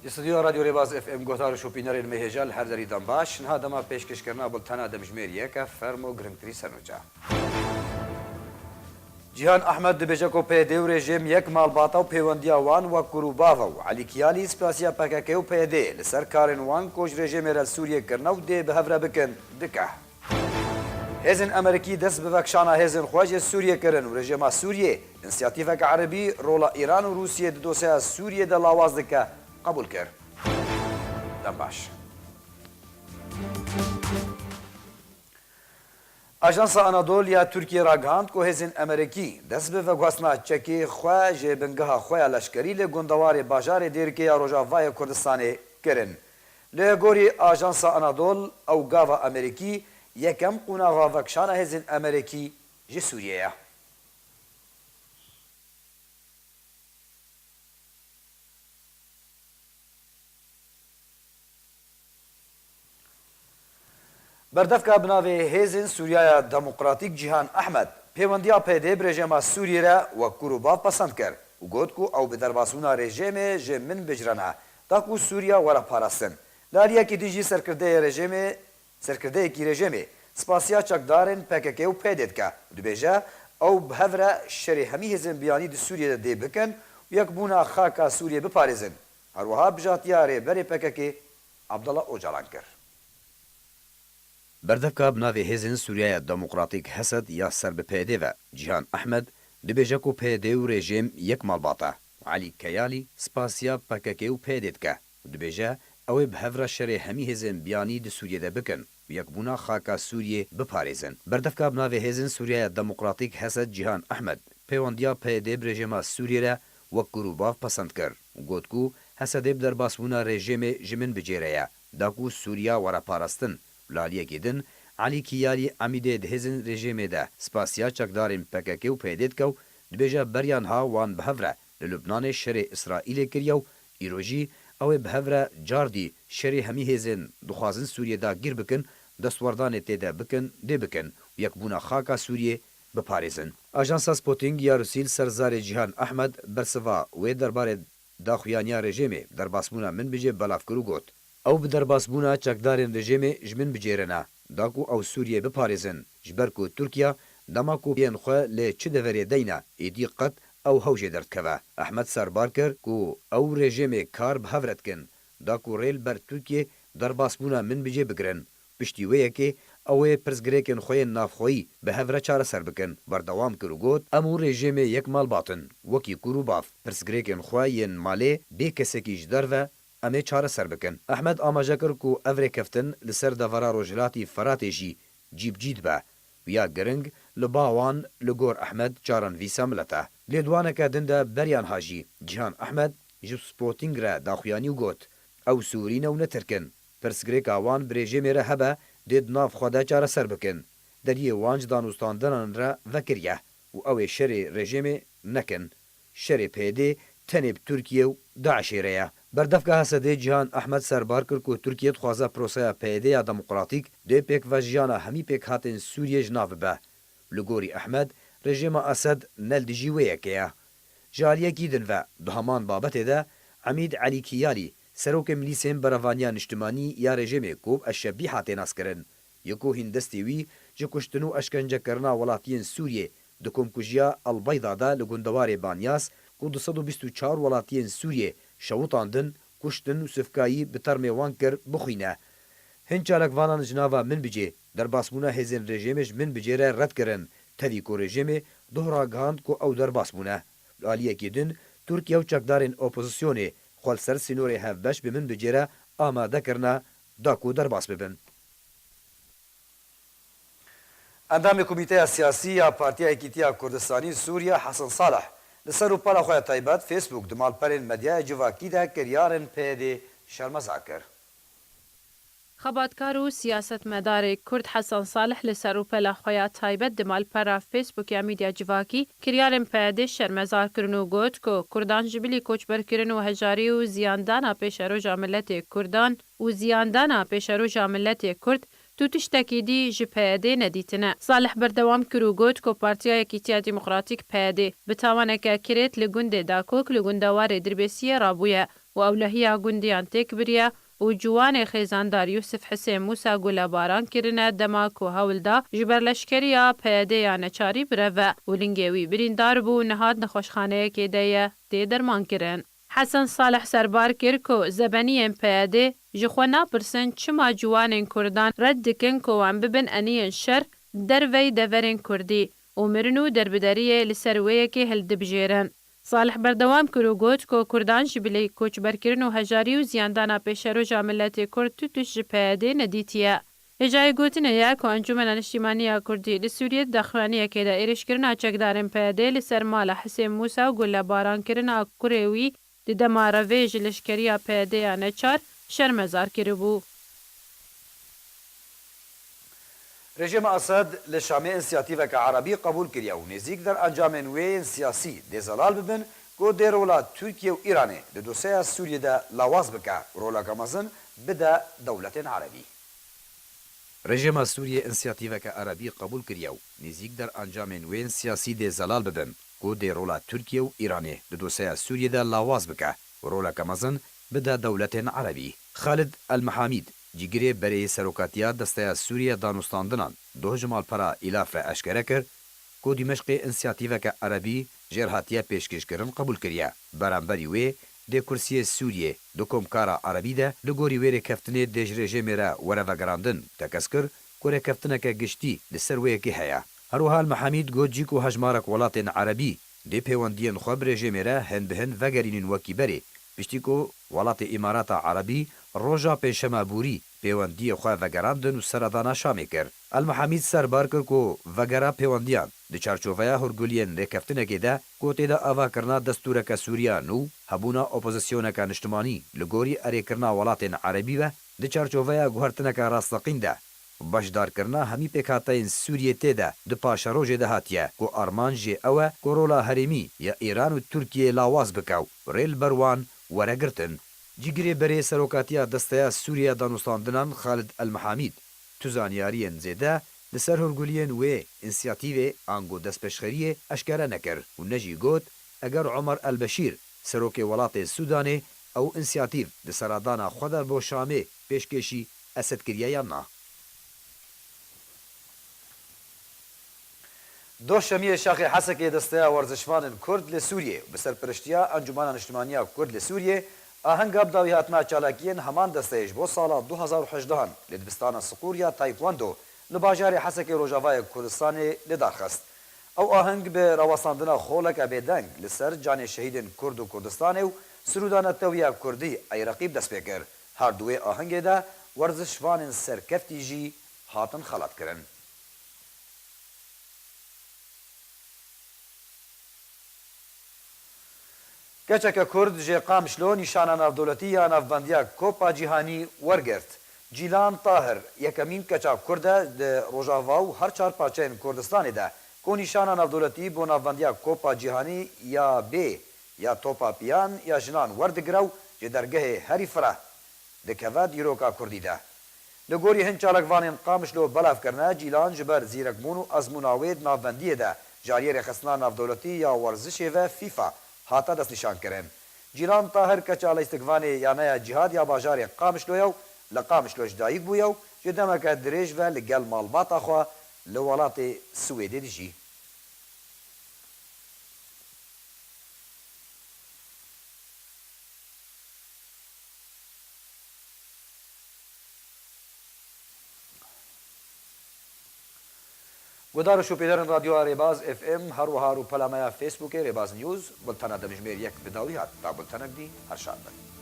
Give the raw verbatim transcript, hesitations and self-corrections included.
Stûdyoya Radyo Rêbaz F M guhdar û şopînerên me hêja li her derî dem baş. Niha dema pêşkêşkirina bultena demjimêr yek e, fermo girîngtirî sernoça. Cîhan Ehmed dibêje ku P Y D û rejîm yek malbat e û pêwendiya wan wek kur û bav e û Elî Kiyalî spasiya P K K û P Y D li ser karên wan ku ji rejîmê re li Sûriyê kirine û dê bi hev re bikin, dike. Hêzên Amerîkî dest bi vekişana hêzên xwe ji Sûriyê kirin û rejîma Sûriyê, însiyatîveke erebî, rola Îran û Rûsiyê di dosyeya Sûriyê de lawaz dike, qebûl kir. Dem baş. Ajansa Anadol ya Tirkiyê ragihand ku hêzên Amerîkî dest bi veguhastina çekê xwe ji bingeha xwe ya leşkerî li gundewarê bajarê Dêrikê ya Rojavayê Kurdistanê kirin. Li gorî Ajansa Anadol, ew gava Amerîkî yekem qonaxa vekişana hêzên Amerîkî ji Sûriyê ye. Berdevka bi navê Hêzên Sûriyaya Demokratîk Cîhan Ehmed pêwendiya P Y D bi rejîma Sûriyê re wek kur û bav pesend kir û got ku ew bi derbasbûna rejîmê ji min bicire ne, da ku Sûriya were parastin. Li aliyekî din jî serkirdeyê rejîmê Serkirdeyekî rejîmê spasiya çekdarên P K K û P Y D dike û dibêje, ew bi hev re şerê hemî hêzên biyanî di Sûriyê de dê bikin û yekbûna xaka Sûriyê biparêzin. Her wiha bijatiya rêberê P K K Abdullah Ocalan kir. Berdevka bi navê Hêzên Sûriyaya Demokratîk HESED ya ser bi P Y D ve, Cîhan Ehmed, dibêje ku P Y D û rejîm yek malbat e û Elî Keyalî spasiya P K K û P Y D dike. û dibêje, ew ê bi hev re şerê hemî hêzên biyanî di Sûriyê de bikin û yekbûna xaka Sûriyê biparêzin. Berdevka bi navê Hêzên Sûriyaya Demokratîk HESED Cîhan Ehmed pêwendiya P Y D bi rejîma Sûriyê re wek kur û bav pesend kir û got ku HESEDê bi derbasbûna rejîmê ji min bi cê re ye, da ku Sûriya were parastin. Li aliyekî din, Elî Kiyalî Emîdê di hêzên rejîmê de spasiya çekdarên P K K û P Y D dike û dibêje beriya niha wan bi hev re li Lubnanê şerê Îsraîlê kiriye û îro jî ew ê bi hev re car dî şerê hemî hêzên dixwazin Sûriyê dagîr bikin, destwerdanê tê de bikin, dê bikin û yekbûna xaka Sûriyê biparêzin. Ajansa Sputnik ya Rûsî li ser zarê Cîhan Ehmed bersiva wê derbarê daxuyaniya rejîmê derbasbûna min bi cê belav kir û got, ew bi derbasbûna çekdarên rejîmê ji min bi cê re ne, da ku ew Sûriyê biparêzin, ji ber ku Tirkiye dema ku yên xwe li çi deverê deyne, êdî qet ew hew jê derdikeve. Ehmed serbar kir ku ew rejîmê kar bi hev re dikin, da ku rê li ber Tirkiyê derbasbûna min bi cê bigirin. Piştî wê yekê ew ê pirsgirêkên xwe yên navxweyî bi hev re çareser bikin. Berdewam kir û got, em û rejîmê yek malbat in, wekî kur û bav. Pirsgirêkên xwe yên malê bê kesekî ji derve em ê çareser bikin. Ehmed amaje kir ku ev rêkeftin li ser devera Rojhilatî Feratê jî cî bi cî dibe. Û ya giring li ba wan li gor Ehmed çarenivîsa milet e. Lêdwaneke din de beriya niha jî Cîhan Ehmed ji Spotîng re daxuyanî û got, ew Sûrî ne û ne Tirk in. Pirsgirêka wan bi rejîmê re hebe dê di nav xwe de çareser bikin. Deriyê wan ji danûstandinan re vekiriye û ew ê şerê rejîmê nekin. Şerê P Y D tenê bi Tirkiye û DAIŞê re ye. Berdevka HESEDê Cîhan Ehmed serbar kir ku Tirkiye dixwaze proseya P Y D ya demokratîk dê pêkvejiyana hemî pêkhatên Sûriyê ji nav bibe. Li gorî Ehmed, rejîma Esed ne li dijî wê yekê ye. Ji aliyekî din ve, di heman babetê de Emîd Elî Kiyalî, serokê milîsên berevaniya niştimanî ya rejîmê ku bi Eşşebîha tê naskirin, yê ku hîndestê wî ji kuştin û eşkencekirina welatiyên Sûriyê di komkujiya El Beyda de li gundewarê Banyas ku du sed û bîst û çar welatiyên Sûriyê şewitandin, kuştin û sivkayî bi termê wan kir, bixwîne. Hin çalakvanan ji nava Minbicê derbasbûna hêzên rejîmê ji Minbicê re red kirin, tevî ku rejîmê doh ragihand ku ew derbas bûne. Li aliyekî din, Tirkiye û çekdarên opozisyonê xwe li ser sînorê hevbeş bi Minbicê re amade kirine da ku derbas bibin. Endamê Komîteya Siyasî ya Partiya Yekîtiya Kurdistanî Sûriye Hesen Salih li ser rûpela xwe ya taybet Facebook di malperên medyaya civakî de kiryarên P Y D'ê şermezar kir. Xebatkar û siyasetmedarê Kurd Hesen Salih li ser rûpela xwe ya taybet di malpera Facebook ya medya civakî kiryarên P Y D'ê şermezar kirin û got ku Kurdan ji bilî koçberkirin û hejarî û ziyandana pêşeroja miletê Kurdan û ziyandana pêşeroja miletê Kurd tu tiştekî dî ji P Y D'ê nedîtine. Salih berdewam kir û got ku Partiya Yekîtiya Demokratîk P Y D bi tawaneke kirêt li gundê Dakok li gundewarê Dirbêsiyê rabûye û ewlehiya gundiyan têk biriye û ciwanê xêzandar Yûsif Hisên Mûsa gulebaran kirine, dema ku hewl da ji ber leşkeriya P Y D ya neçarî bireve û lingê wî birîndar bû û niha di nexweşxaneyekê de ye, tê dermankirin. Hesen Salih serbar kir ku zebeniyên P Y D ji xwe napirsin çima ciwanên Kurdan red dikin ku wan bibin eniyên şer dervey deverên Kurdî û mirin û derbideriyê li ser wê yekê hildibijêrin. Salih berdewam kir û got ku Kurdan ji bilî koçberkirin û hejarî û ziyandana pêşeroja miletê Kurd tu tişt ji P Y D nedîtiye. Hêjayî gotinê ye ku Encûmena Niştîmanî ya Kurdî li Sûriyê di daxuyaniyekê de êrişkirina çekdarên P Y D li ser mala Hisên Mûsa û gulebarankirina kurê wî di dema revê ji leşkeriya P Y D ya neçar şermezar kiribû. Rejîma Esed li Şamê însiyatîveke erebî qebûl kiriye û nêzîk der encamên wê yên siyasî dê zelal bibin ku dê rola Tirkiye û Îranê di doseya Sûriyê de lawaz bike û roleke mezin bide dewletên erebî. Rejîma Sûriyê însiyatîveke erebî qebûl kiriye û nêzîk der encamên wê yên siyasî dê zelal bibin ku dê rola Tirkiye û Îranê di doseya Sûriyê de lawaz bike û roleke mezin bide dewletên erebî. Xalid El Mihamîd, cîgirê berê yê serokatiya Desteya Sûriyê ya Danûstandinan doh ji malpera Îlaf re eşkere kir ku Dîmeşqê însiyatîveke erebî jêr hatiye pêşkêşkirin qebûl kiriye. Beramberî wê dê kursiyê Sûriyê di komkara erebî de li gorî wê rêkeftinê dê ji rejêmê re were vegerandin, tekez kir ku rêkeftineke giştî li ser wê yekê heye. Her wiha El Mihamîd got, cî ku hejmarek welatên erebî dê pêwendiyên xwe bi rejêmê re hin bi hin vegerînin wekî berê, piştî ku welatê Îmarata Erebî roja pêncşema borî pêwendiyê xwe vegerandin û seredana Şamê kir. El Mihamîd serbar kir ku vegera pêwendiyan di çarçoveya hûrguliyên rêkeftinekê de ku tê de avakirina destûreke Sûriya nû, hebûna opozisyoneke niştimanî li gorî erêkirina welatên erebî ve di çarçoveya guhertineke rasteqîn de beşdarkirina hemî pêkhateyên Sûriyê tê de di paşerojê de hatiye ku armanc jê ew e ku rola herêmî ya Îran û Tirkiyeyê lawaz bike û rê li ber wan were girtin. Cîgirê berê serokatiya Desteya Sûriyê ya Danûstandinan Xalid El Mihamîd tu zanyariyên zêde li ser hûrguliyên wê însiyatîvê ango destpêşxeriyê eşkere nekir û ne jî got, eger Omer El Beşîr, serokê welatê Sûdanê, ew însiyatîv di seredana xwe de bo Şamê pêşkêşî Esed kiriye yan na. Doh Şemiyê Şaxê Hesekê Desteya Werzişvanên Kurd li Sûriyê bi serpiriştiya Encûmena Niştimanî ya Kurd li Sûriyê ahenga bi dawîhatina çalakiyên heman desteyê ji bo sala du hazar û hejdehan li dibistana Siqûr ya Taekwondo li bajarê Hesekê Rojavayê Kurdistanê li dar xist. Ew aheng bi rawestandina xoleke bêdeng li ser canê şehîdên Kurd û Kurdistanê û sirûda netewiya Kurdî Ey Reqîb dest pê kir. Her di wê ahengê de werzişvanên serkeftî jî hatin xelatkirin. Keçeke Kurd ji Qamişlo nîşana navdewletî ya navbendiya Kopa Cîhanî wergirt. Cîlan Tahir yekemîn keça Kurd e di Rojava û her çar parçeyên Kurdistanê de ku nîşana navdewletî bo navbendiya Kopa Cîhanî ya B ya topa piyan ya jinan werdigire û ji dergehê herî fireh dikeve dîroka Kurdî de. Li gorî hin çalakvanên Qamişlo belav kirine, Cîlan ji ber zîrekbûn û ezmûna wê di navbendiyê de ji aliyê Rêxistina Navdewletî ya Werzişê ve FIFA hate destnîşankirin. Cîlan Tahir keça lîstikvanê Yaneya Cîhad ya bajarê Qamişlo ye û li Qamişlo ji dayik bûye û ji demeke dirêj ve li gel malbata xwe li welatê Swêdê dijî. Guhdar û şopînerên Radyoya Rêbaz F M, her wiha rûpela me ya Facebookê Rêbaz News, bultena demjimêr yek bi dawî hat. Ta bultenek dî, her şad bin.